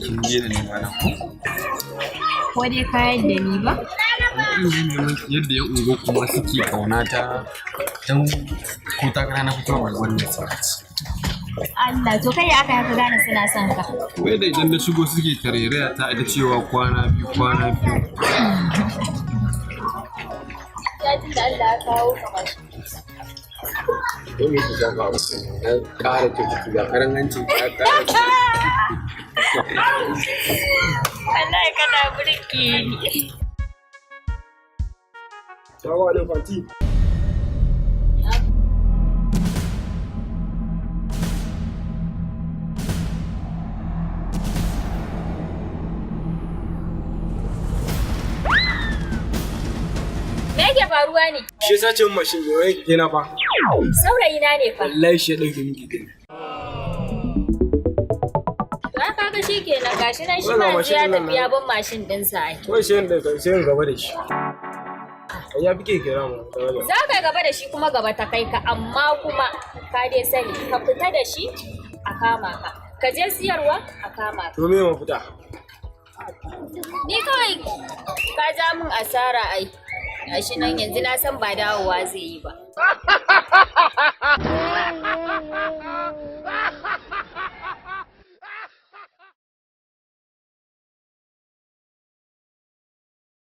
Kin je da nema na ko? Ko dai kayan da ni ba? Ina neman ki yadda yan unguwar kuma suke ƙaunata don ko takara na fito a unguwar nan sai ci. Allah, to kai ya aka haka gane suna son ka. Wai da idan na shigo suke tarairaya ta da cewa kwana biyu kwana biyu. Ya tun da Allah ya kawo ka mashin. Ko me ki shafa abu na ƙara kyau ga karan hanci ka ƙara kyau. Wallahi kana burge ni. Salamu alaikum anti. Me yake faruwa ne? Shi yasa ce min mashin ne wai keke na fa. Saurayi na ne fa. Wallahi shi ya dauke min keke. To ai kaga shi kenan, gashi nan shi Wannan ma yanzu mashin ya ɗin nan tafi ya bar mashin ɗinsa ai. Wai sai in dauka sai in gaba da shi. Ai ya fi keke na mu da wajen. Za ka gaba da shi kuma gaba ta kai ka, amma kuma ka dai sani ka fita da shi a kama ka. Ka je siyarwa a kama ka. To me mafita? Ni kawai ka ja min asara ai. Gashi nan yanzu na san ba dawowa zai yi ba.